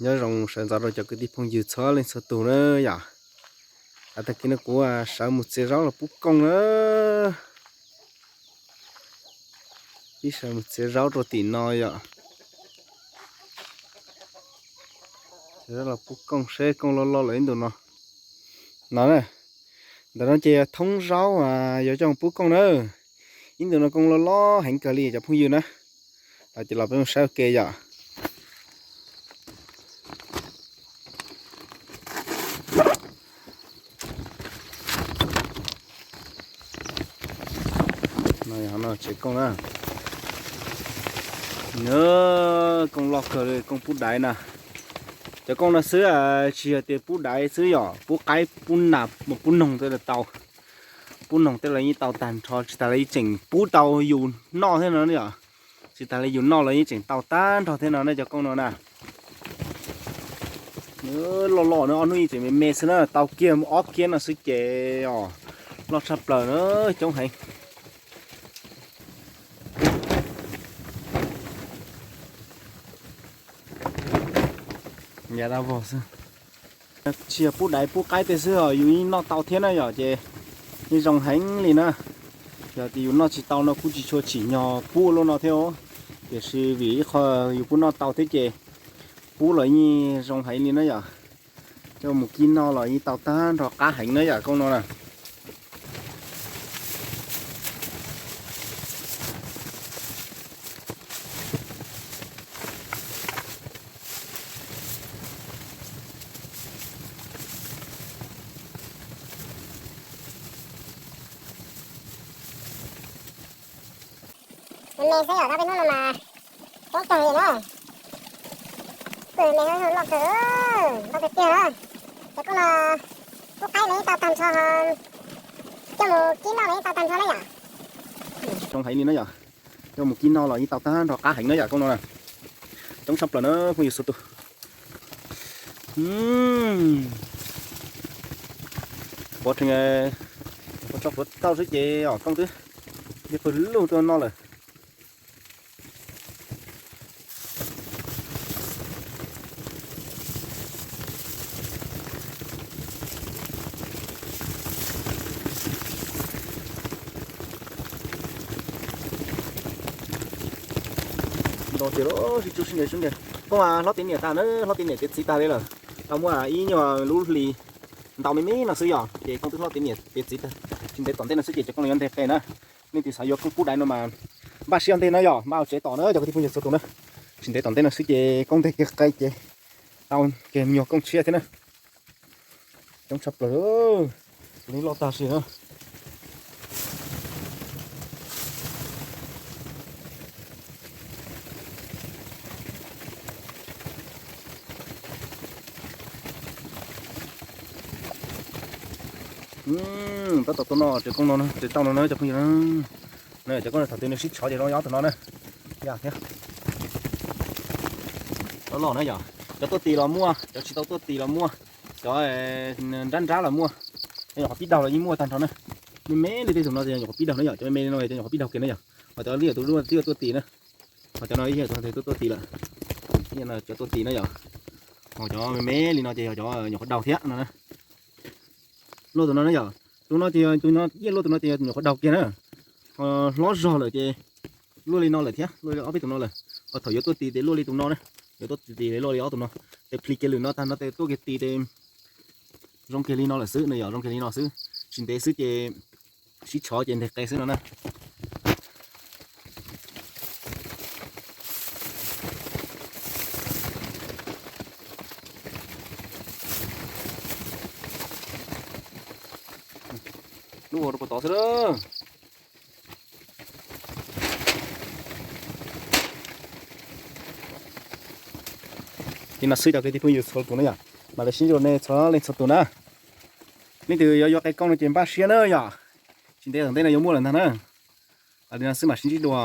Nyob zoo sawv ntxov rau cov kwv tij phooj ywg txhua leej txhua tus na yom. Tag kis no kuv sawv mus txiav zaub los pub kooj na. Pib sawv mus txiav zaub rau tim no yom. Txiav zaub los pub kooj seb kooj loj loj lawm ib ntus no. No na, ntawm no ces thoob zaub yog coj pub kooj na. Ib ntus no kooj loj loj heev kawg li cov phooj ywg na. Los ces los peb mus saib ua ke yom. Tsev kooj na. Kooj loj kawg li, kooj pub daiv na. Cov kooj no xwb, tsis yog tias pub daiv xwb yom, pub qaib pub nas pub noog tej los tau. Pub noog tej los yeej tau tag nrho, tsis tas li yeej tseem pub tau yus noj thiab no yom. Tsis tas li yus noj los yeej tseem tau tag nrho thiab no ne cov kooj no na. Loj loj no ob hnub yeej tseem me me xwb na, tau kiag ob kiab no xwb ces os, loj tshaj plaws na, coob heev. Yav dab vog xwb. Tsis yog pub daiv pub qaib tej xwb os, yus yeej noj tau thiab na yom, ces yeej zoo heev li na. Yog tias yus noj tsis tau no kuj tsis tshua tsim nyog pub ua luaj no thiab os. Tiam sis vim ib qho yus kuj noj tau thiab ces pub los yeej zoo heev li na yom. Coj mus kib noj los yeej tau tag nrho qab heev na yom kooj no na. Me xwb yom, dab peb hnub no mas coob kawg li na. Pw me loj kawg, loj tiag tiag na. Cov kooj no pub qaib los yeej tau tag nrho, coj mus kib noj los yeej tau tag nrho na yom. Zoo heev li na yom. Coj mus kib noj los yeej tau tag nrho qab heev na yom kooj no na. Coob tshaj plaws na phooj ywg txhua tus. Pov tso pluav tau xwb ces os kooj twb yog pawg lug tuaj noj lawm. Ntau tiag los sib tsuj sib ntes sib ntes. Kooj hlob tiav niam tag na, hlob tiav niam tiav txiv tag li lawm. Tau muaj ib nyuag lub hli ntau me me no xwb yom, ces kooj twb hlob tiav niam tiav txiv tag. Tsis ntev tom ntej no xwb ces cov kooj no yuav nteg qe na. Leej twg xav yuav kooj pub daiv no mas npaj siab ntej na yom, npaj ua tsev tom na cov kwv tij phooj ywg txhua tus na. Tsis ntev tom ntej no xwb ces kooj nteg kiag qe ces tau kiag me nyuag kooj tshiab thiab na. Coob tshaj plaws, li loj tag si na. Tab tom tuaj noj tsev kooj no, tsev tauj no na cov phooj ywg na. Cov kooj no thaum twg nws sib tshov ces zoo li ob tug no na. Yog thiab. Loj loj na yom. Cov tuaj tis los muaj, cov tsis tau tuaj tis los muaj, cov nrab nrab los muaj. Cov nyuam qhuav pib daug los yeej muaj tag nrho na. Me me li tej tus no ces nyuam qhuav pib daug na yom, cov me me li no ces nyuam qhuav pib daug kiag na yom. Ho cov liaj tus twb tuaj tis na. Ho cov no ib yam tus tuaj tuaj tis lawm. Cov tuaj tis na yom. Ho cov me me li no ces yog cov nyuam qhuav daug thiab no na. Luaj tus no na yom. Tus no ces tus no, yeej luaj tus no ces nyuam qhuav daug kiag na. Ho hlob zog lawm ces luaj li no lawm thiab, luaj li ob peb tus no lawm. Ho thaum yuav tuaj tis ces luaj li tus no na. Yuav tuaj tis ces luaj li ob tus no. Ces plhis kiag lwm no tag no ces tuaj kiag tis ces zoo kiag li no lawm xwb no yom, zoo kiag li no xwb. Tsis ntev xwb ces sib tshov ces nteg qe xwb no na. Lub ua rau puas tod xwb. Li no xwb cov kwv tij phooj ywg txhua tus na yom, mam li sib ntsib nej txhua leej txhua tus na. Leej twg yuav yuav qe kooj no ces npaj siab na yom, tsis ntev tom ntej no yuav muaj lawm ntag na. Li no xwb mam sib ntsib dua.